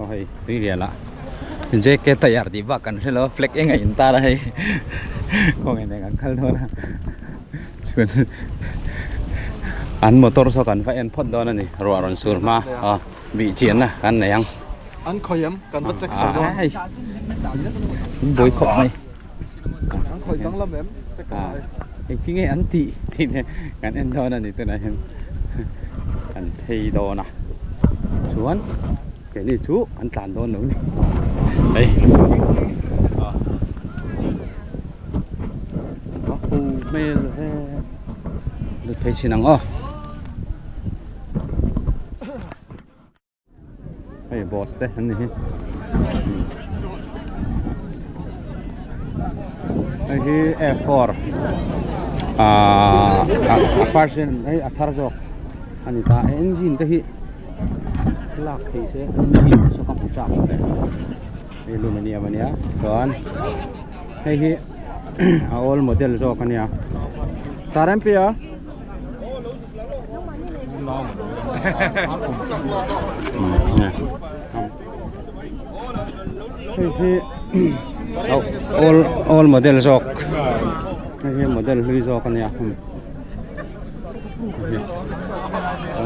Aw hei tui rial ah JK tyre tih bak kan hre lo a flag eng a in tar a hei khawnge nen kan kal dawn a chuan an motor saw kan va en phawt dawn a ni ruah rawn sur hma aw bih chian na kan nei ang. An khawi em kan va check chho dawn. Hei in buai khawp mai. An khawi danglam em check ka ngai. Engtin nge an tih tih te kan en dawn a ni tunah hian kan phei dawn a chuan keini chu kan tlan dawn lo ni hei a ho hmel ve lut phei chhin ang aw. Hei boss te an ni hi hei hi F4 ahh a version hei a thar zawk a ni ta a engine te hi lak theih se engine te saw ka hmu chak hle hei aluminium a nia chuan hei hi a old model zawk a nia Sarempia. Hei hi old old model zawk hei hi model hlui zawk a nia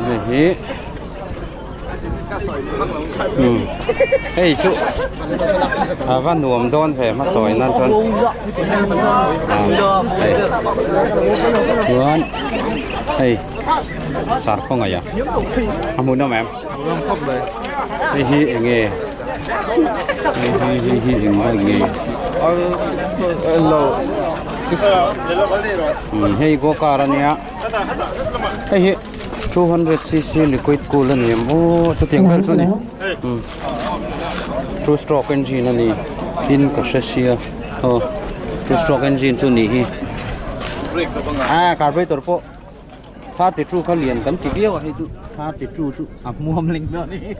hei hi hei chu a va nuam dawn ve hmachawi nan chuan hei chuan hei sarkhaw ngaih a a hmuhnawm em hei hi eng nge hei hi hei hi eng bike nge hei go car a nia hei hi. 200cc liquid cool a ni em aw chutiang vel chu ni two stroke engine a ni tin ka hre sia aw two stroke engine chu nih hi ah carburetor pawh 32 kha lian kan ti viau a hei chu 32 chu a hmuam leng dawn a ni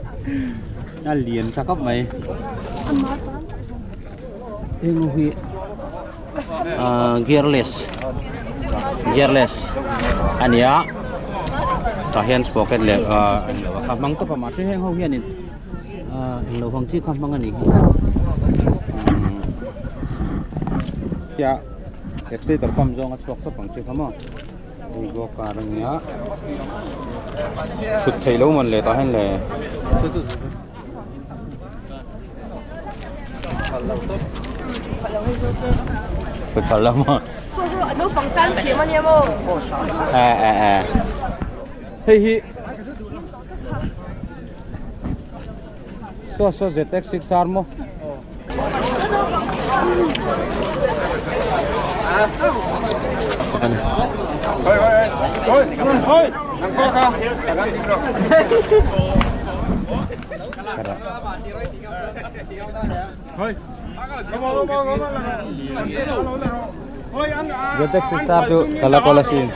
a lian tha khawp mai heng ho hi ahh gearless gearless a ni a tah hian sprocket leh ahh englo a kha hmang tawp a mahse heng ho hianin ahh englo vang chi kha hmang a nih hi tia accelerator pump zawng a chhuak tawp ang chi kha maw hei go car a nia thut theih loh mawn le tah hian le. Phal lo maw? Naupang tan thiam a nia maw? E e e. Hei hi Saw saw ZX6R maw? ZX6R chu ka la kawl asin.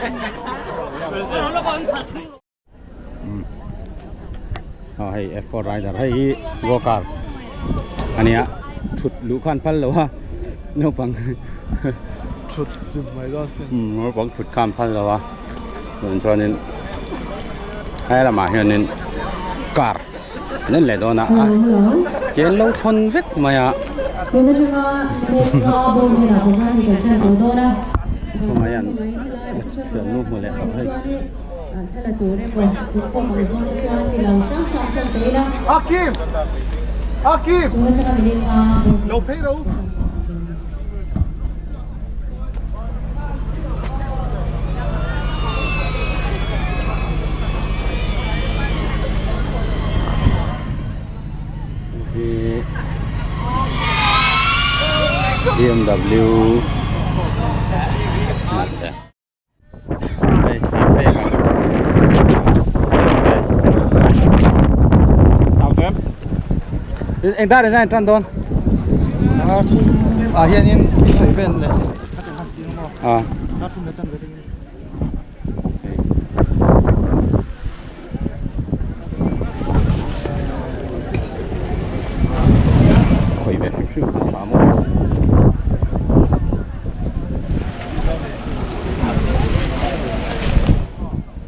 Aw hei F4 rider hei hi go car a nia thut luh khan phal lo a naupang thut chim mai dawn sin naupang thut khan phal lo a chuan chuanin he lamah hianin car an en leh dawn a ke an lo thawn vek mai a kawngah hian thiannu hmu leh tawh hei. BMW Eng dar design tan dawn ah hianin sawi vel leh ah Khawi ve hrim hrim kha tha maw.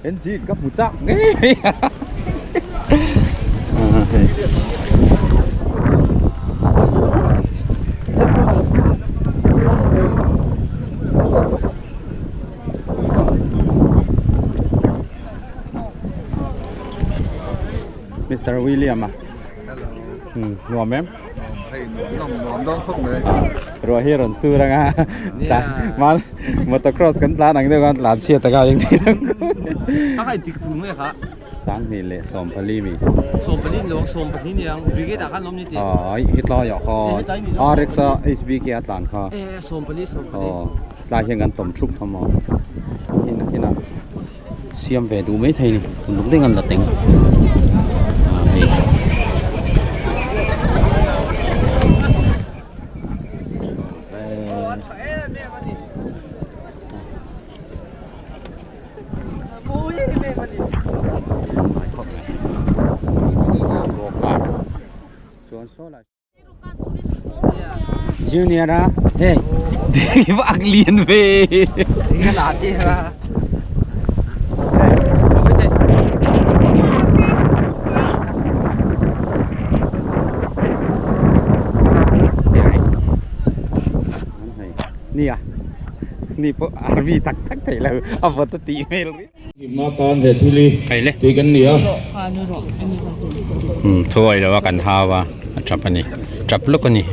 Engine ka hmu chak ngei mai a. Mister William a nuam em ruah hi a rawn sur anga tlan motocross kan tlan ang deuh khan tlan chhiat taka eng thil ang Sanghnih leh sawmpali mi. Sawmpali ni lo, sawmpahnih ni ang. Brigade ah khan awm ni tih. Aw, hetlai ah khan RX a HBK a tlan kha. E, sawmpali, sawmpali. Aw, tlai hian kan tawm thup kha maw. Hina hina siam ve duh mai thei ni. Lung deng an la teng. Ah, hei. Junior a hey bak lian ve nia ni pawh army tak tak thei lo a vawt a tih hmel riau. Himna tan he thil hi tui kan ni a. Thuai lo a kan hau a, a tap a ni, tap lawk a ni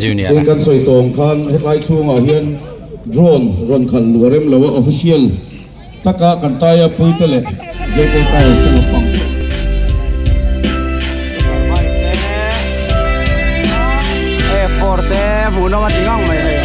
junior a. Tin kan sawi tawng khan hetlai chhungah hian drone rawn khalh luh a rem lo a, official taka kan taia puite leh JK Tires te lo hmang. F4 te hmuhnawm a ti ngang mai hei.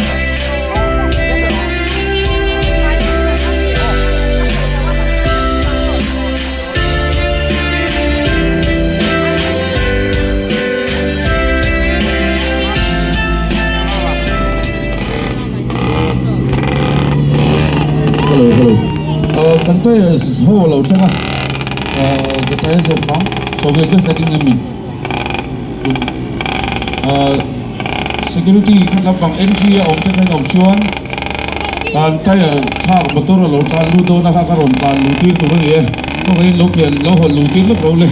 Hello hello uh, kan tay ho lo thleng a uh, ka tay zo phang so we just letting them in uh, security khat lampang entry a awm te kha in awm chuan kan tyre thlak motor a lo tlan lut dawn a kha ka rawn tlan luh tir tur a ni e kawngaihin lo pian lo hawn luh tir lawk lo le.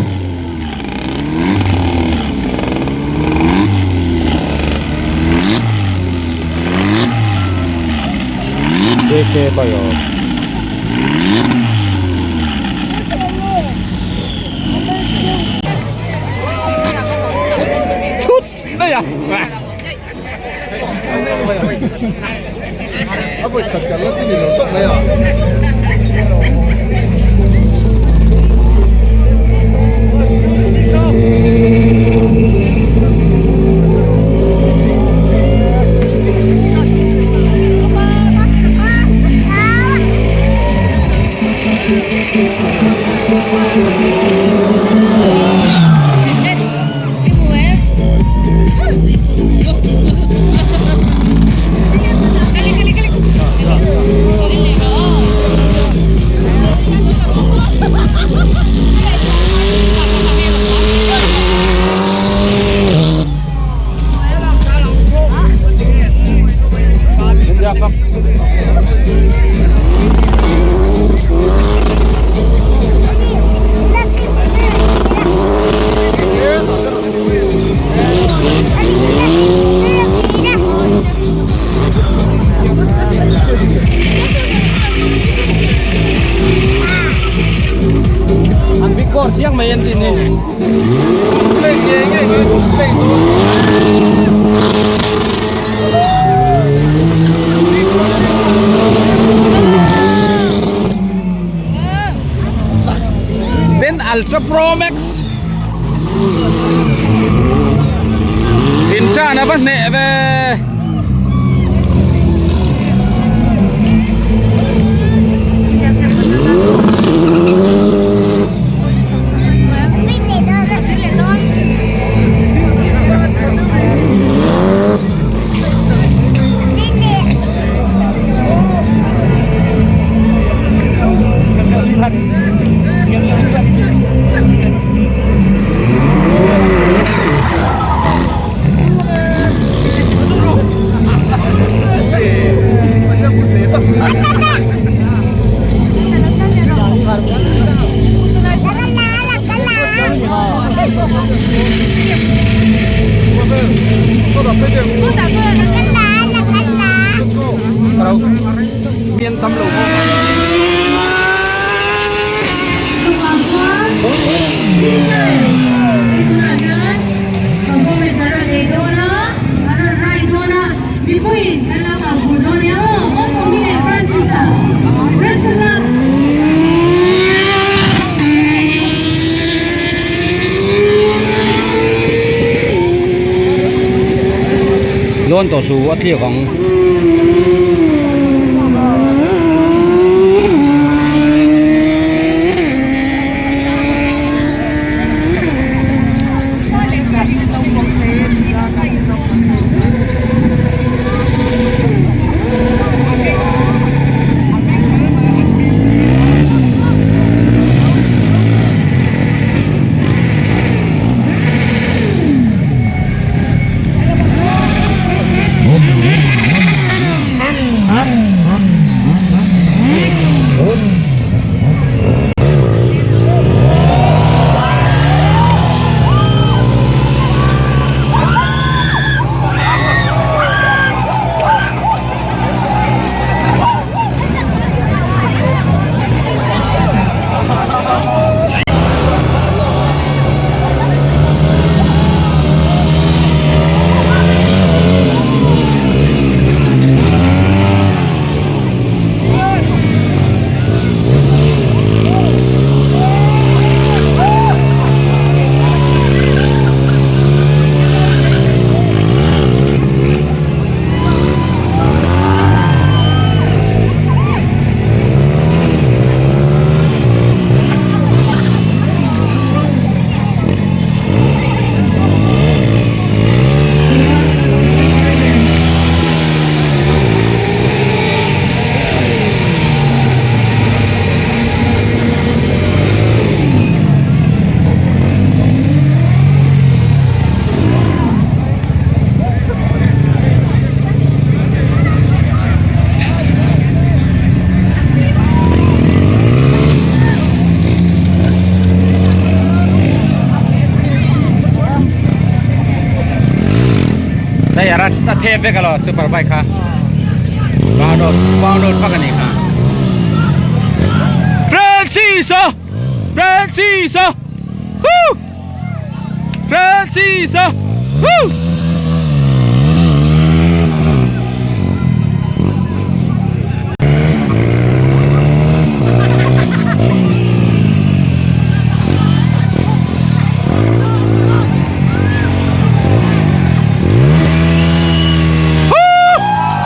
JK tyre. Thut daih a. A vawi khat kan la chi ni lo tawp mai a. An big core chiang mai an chin ni. Complain ngei ngei mai complain dawn. Then Ultra Pro Max In tan a va hneh ve. Yên tâm lo bawn tawh suh a tliak ang. Tyre a thep vek alo super bike kha pound pound vak a nih kha Francis-a Francis-a Woo! Francis-a Woo!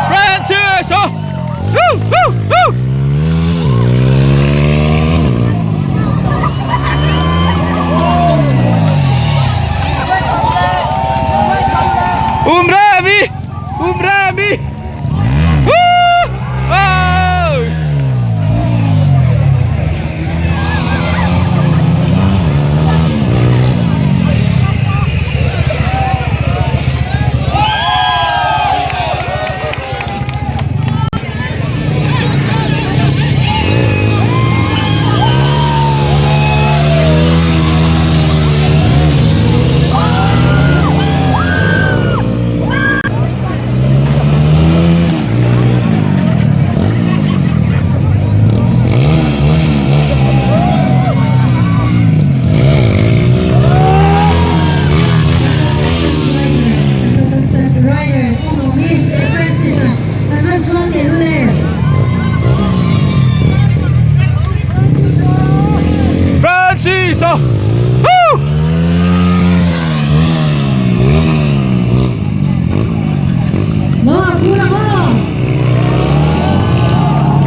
Francis-a Woo! Woo! Woo! Umrami! Umrami! Woo! Oh! Francis! Woo!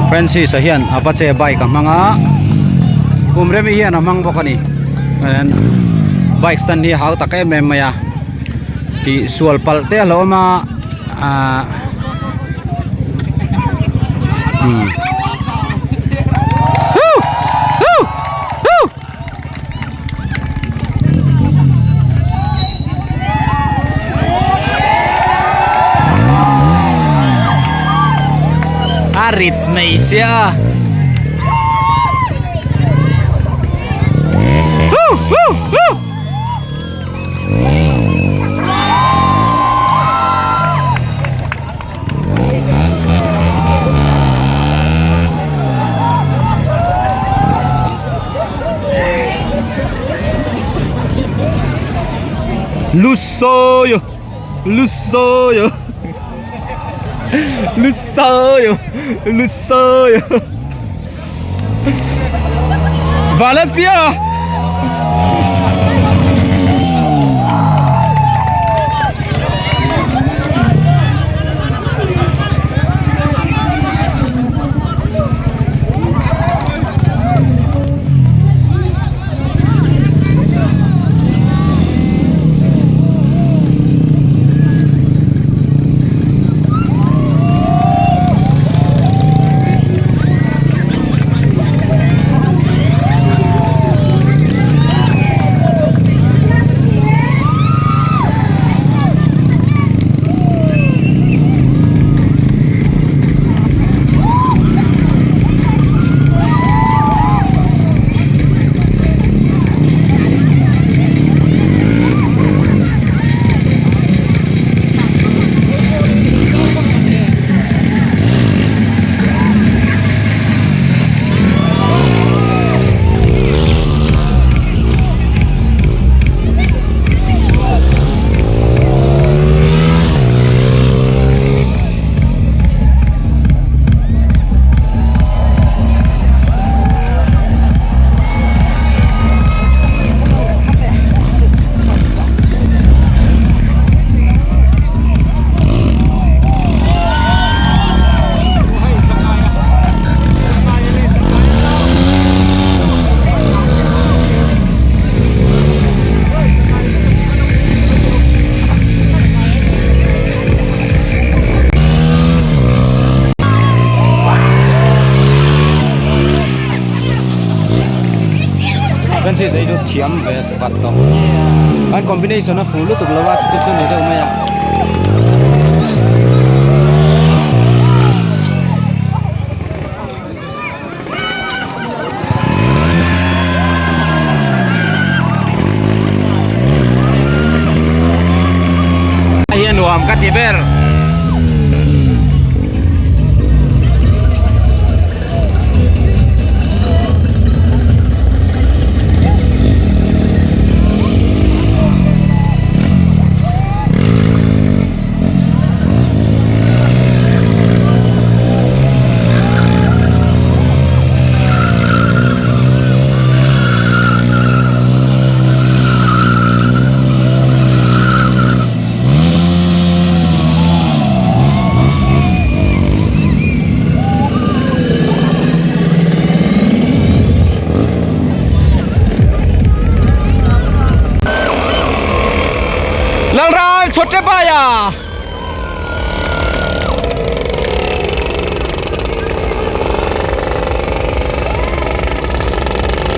Francis a hian Apache bike a hmang a kum remi hian a hmang bawk a ni bike stand hi a hau tak em em mai a tih sual palh te a lo awm a ahh umm a rit mai sia Lusoyo Lusoyo Lusoyo Lusoyo Valepia Francis a hi chu thiam ve vat tawh an combination a fuh lutuk lo a chu chu ni deuh mai a. Hei hi a nuam ka ti ber. Lalral chhote bhaiya.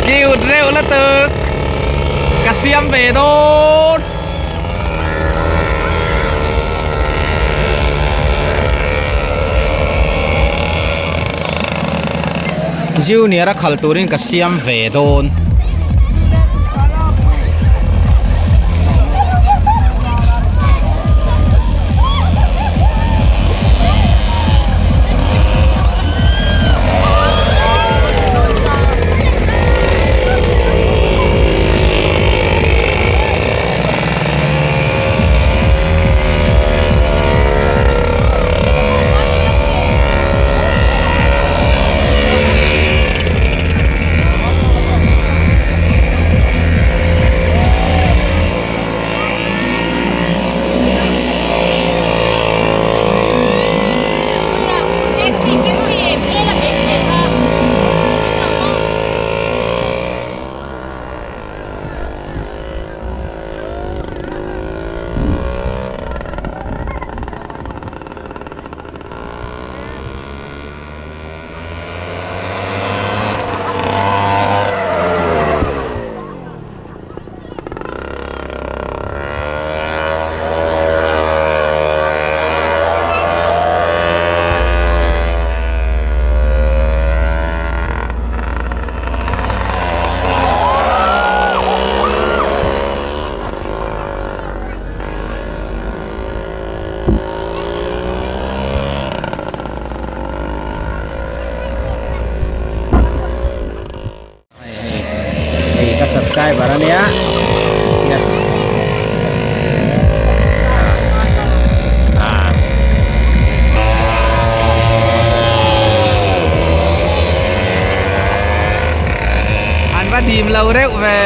Cute reuh lutuk ka siam ve dawn. Junior a khal turin ka siam ve dawn. Hei ka subscriber ania yes an va dim lo reuh ve.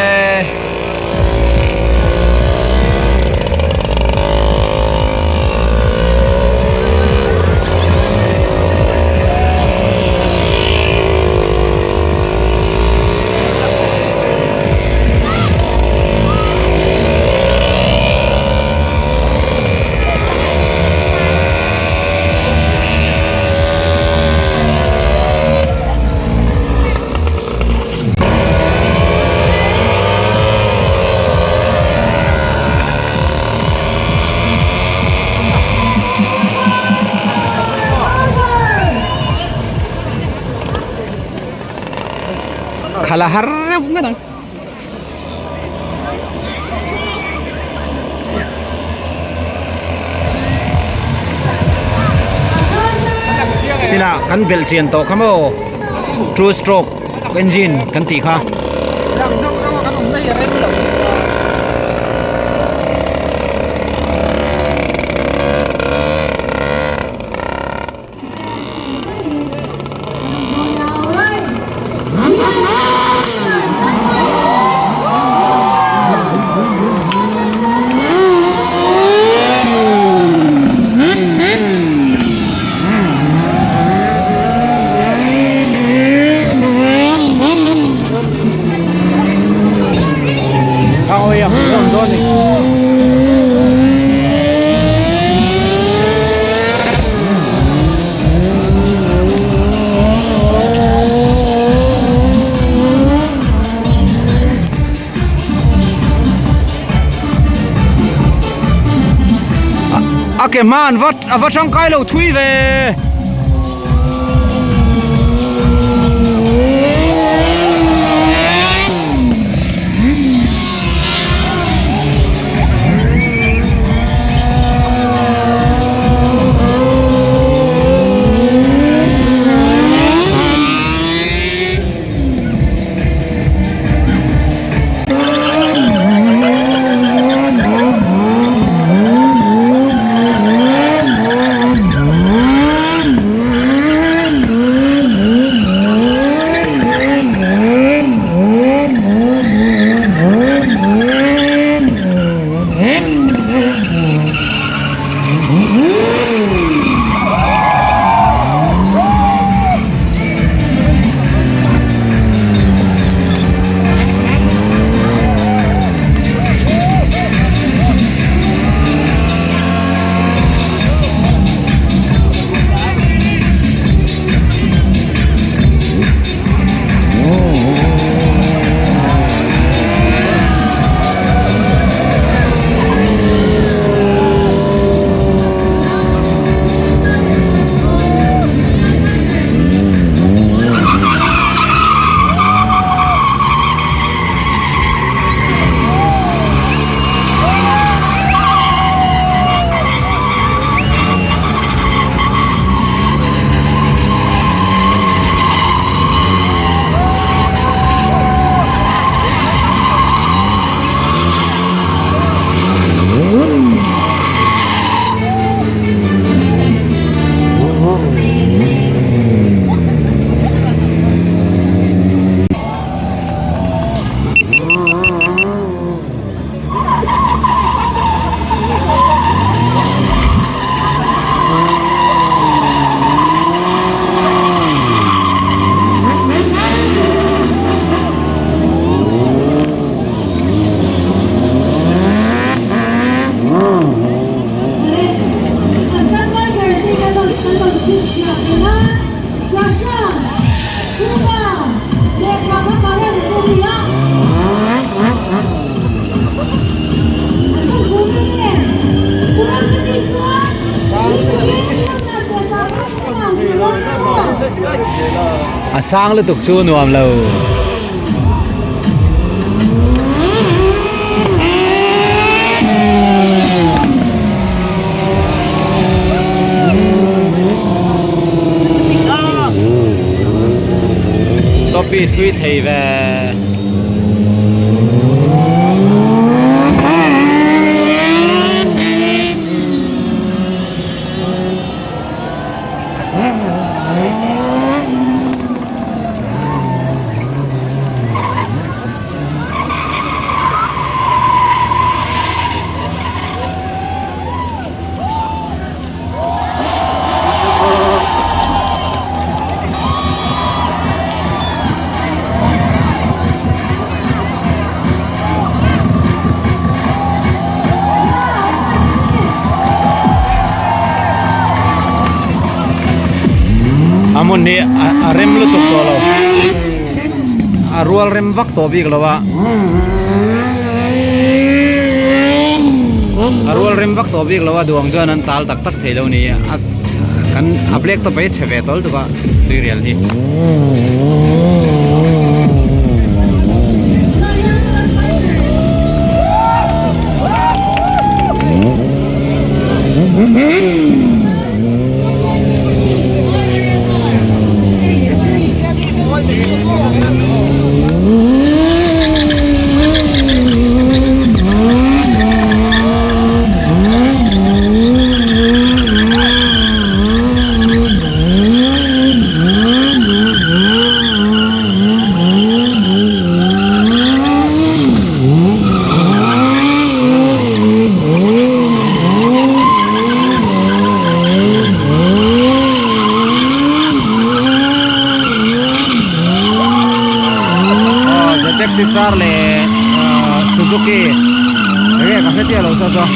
Khala har reuh ngat ang. Chinah kan belh chian tawh kha maw two stroke engine kan tih kha. A ke hma an va a va tangkai lo thui ve. A sang lutuk chu nuam lo. Stoppie thui thei ve. A hmun hi a rem lutuk tawh lo a rual rem vak tawh bik lo a a rual rem vak tawh bik lo a duang chuan an tal tak tak thei lo ni a kan a black tawp a chhe ve tawl tuk a tuirial hi. Taxi car leh Suzuki enge ka hre chiah lo saw saw.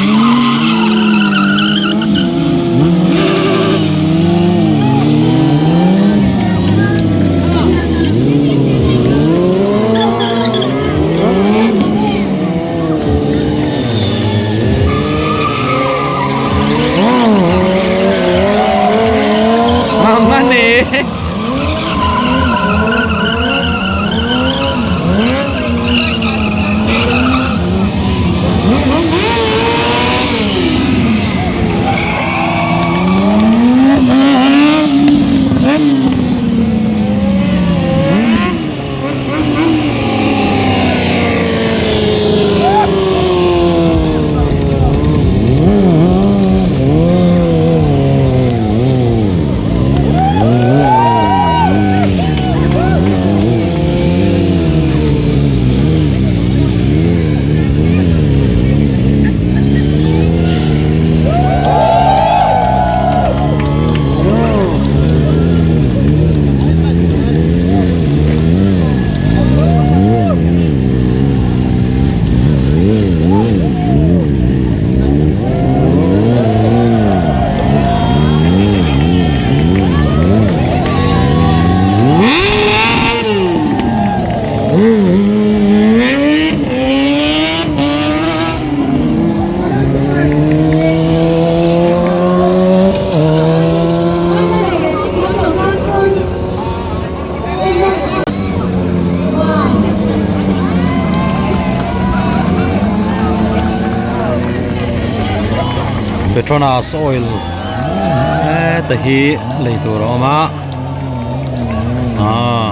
Petronas oil heta hi lei tur a awm a aaa.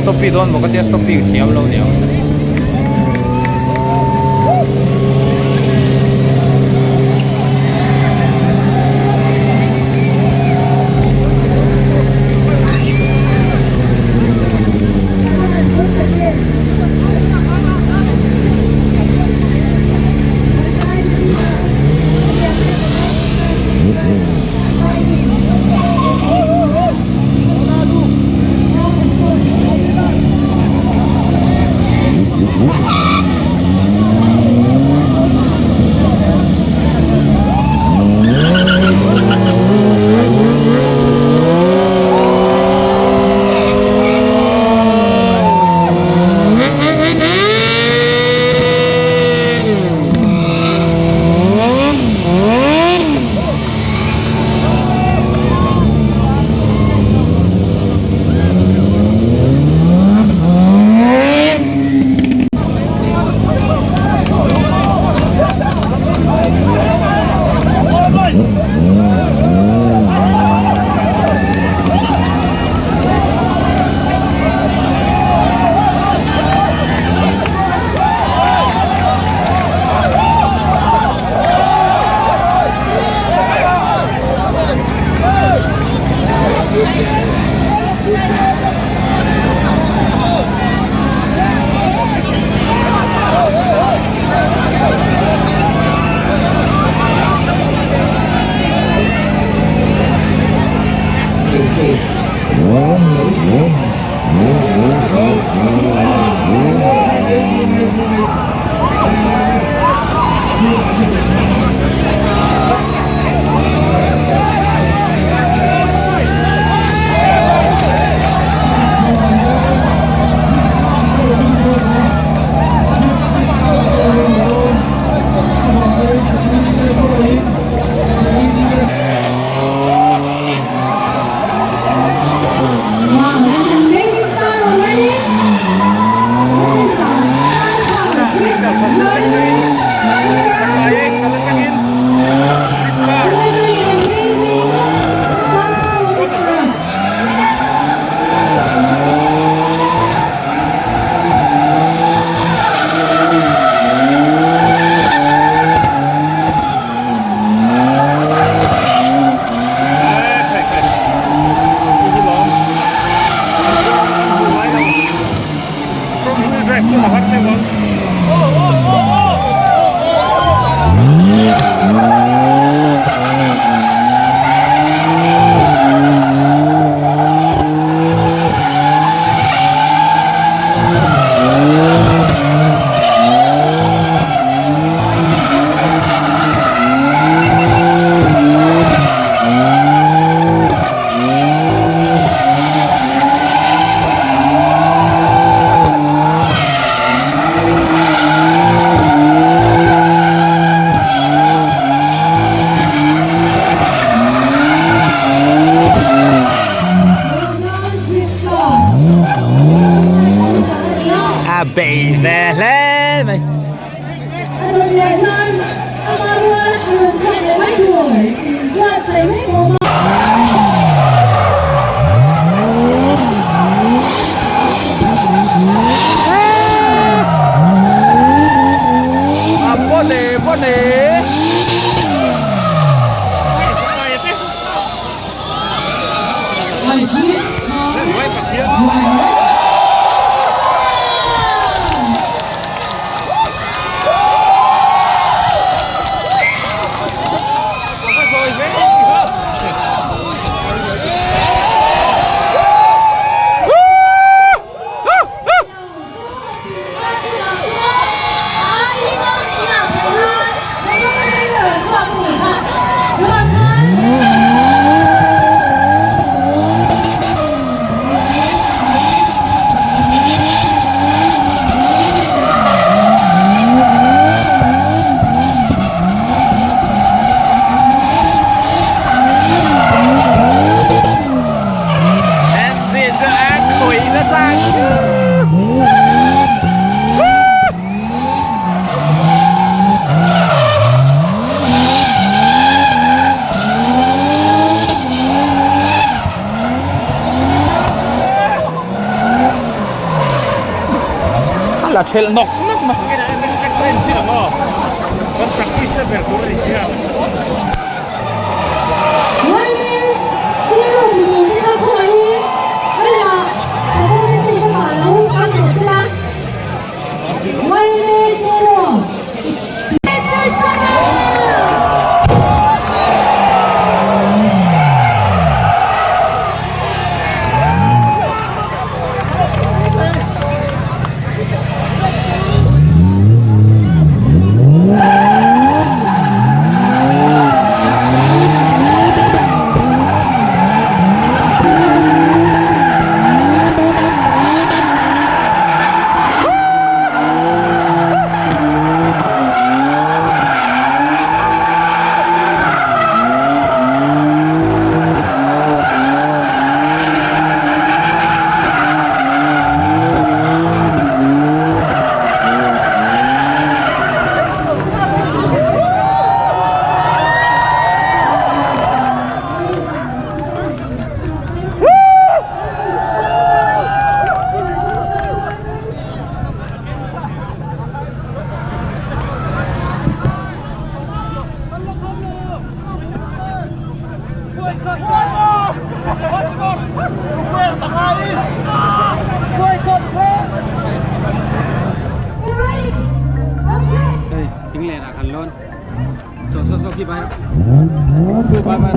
Stoppie dawn maw ka tia stoppie thiam lo niang. A bei ve hle mai. a thelh nawk nawk mai. Hei thing len ah kan lawn saw saw saw khi bai khu bai bai.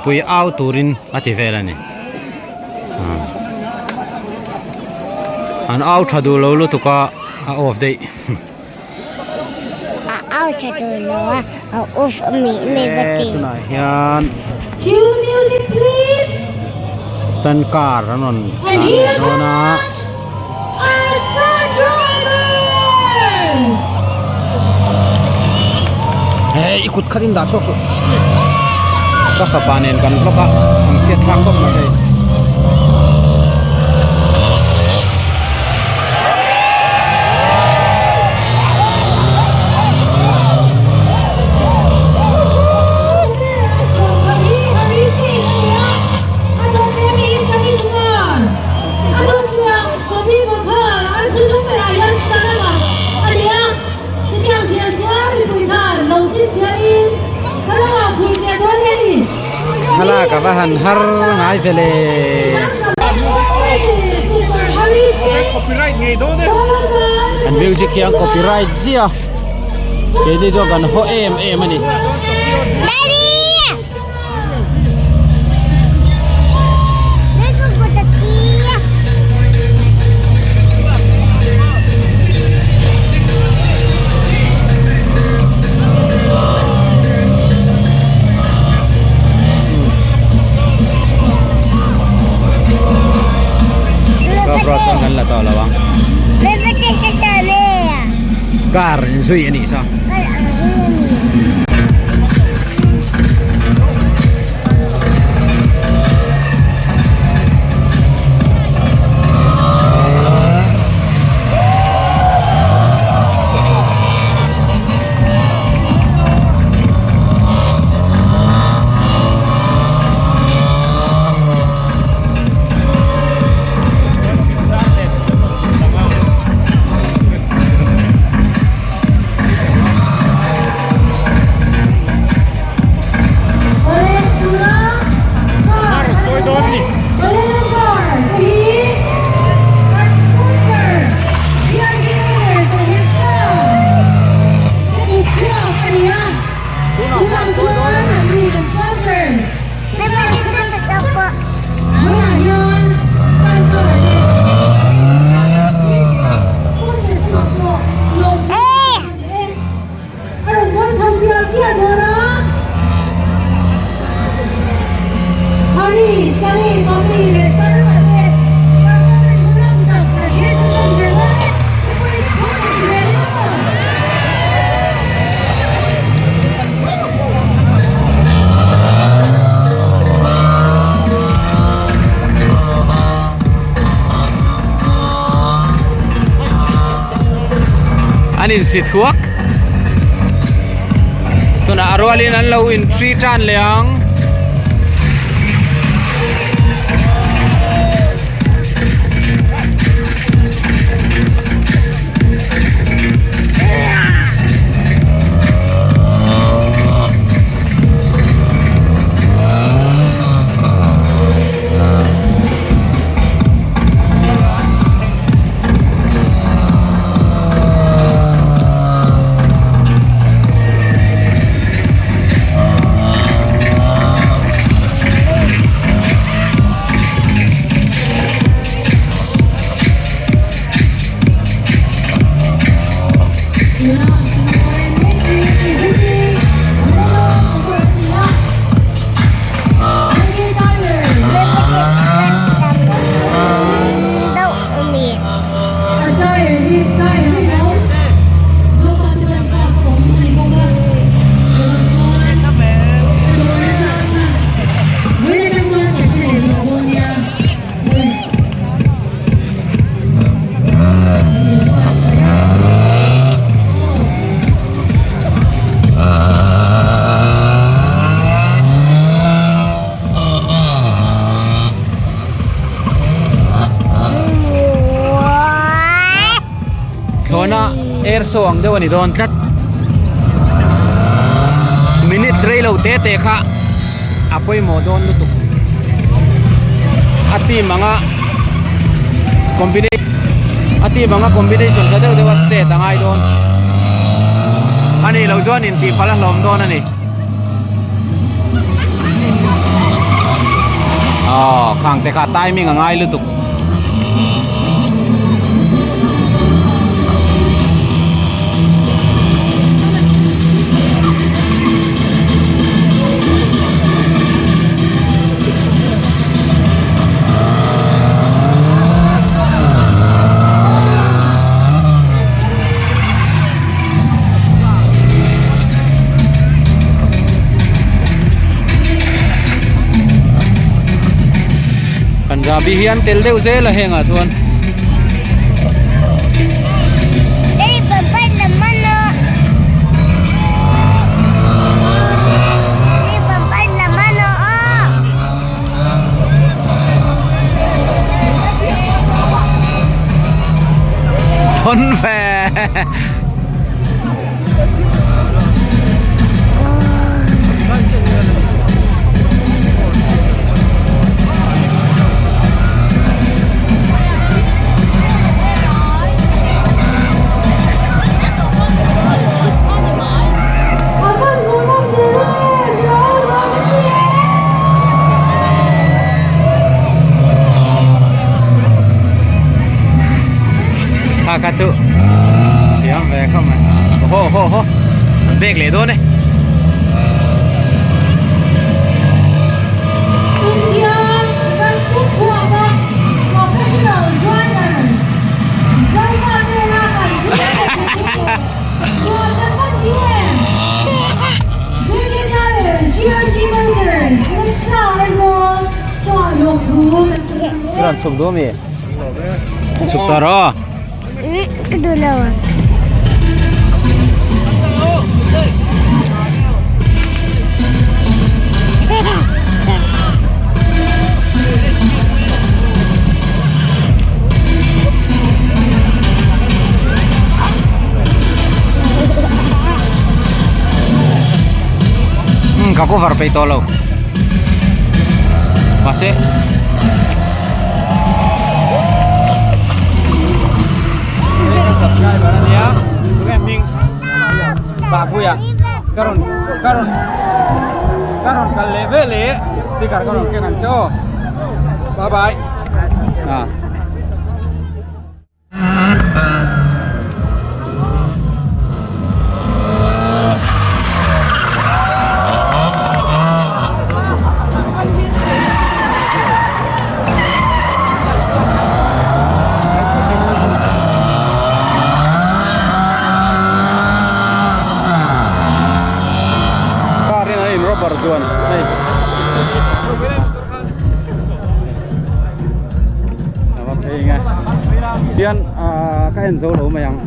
Mipui au turin a ti vel a ni. An au tha duh lo lutuk a, a off daih. A au tha duh lo a, a off a mi mi va ti. Tunah hian stunt car an rawn tlan leh dawn a. Hei i kut khat in dah chhuak suh ka fapa nen kan vlog a chhangchhiat thlak khawp mai hei. Thlalak a va han har ngai ve le. An music hi an copyright ziah a, keini chuan kan haw em em a ni. Kan la tawh lo ang car inzui a nih saw. An insi thuak tunah a rualin an lo intri tan leh ang. Thlawhna air show ang deuh a ni dawn tlat minute rei lo te te kha a pawimawh dawn lutuk a team anga combination a team anga combination tha deuh deuh a chet a ngai dawn a nih loh chuan intih palh a hlawm dawn a ni. Aw khang te kha timing a ngai lutuk. Punjabi hi an tel deuh zel a hengah chuan. Thon ve. Kha kha chu thiam ve khawp mai ho ho ho an bek leh dawn e. Chuan chhuk duh ami? Chhuk ta rawh. Ka duh lo. Hmm, ka cover peih tawh lo. Mahse subscriber ania tunge hming Bapuia ka rawn ka rawn ka rawn kal leh vel leh sticker ka rawn keng ang che aw bye bye ah. Car in a in rubber chuan hei a va phei nge tian ah ka en zo lo mai ang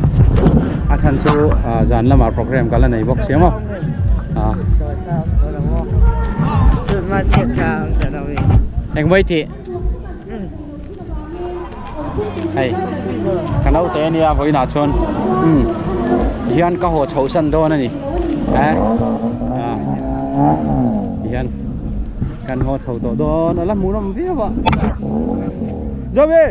a chhan chu ah zan lamah program ka la nei bawk sia maw ah engmai tih hei ka naute ania vawiinah chuan umm hian ka haw chhoh san dawn a ni eh ah hian kan haw chho tawh dawn a la hmuhnawm viau a Zomi.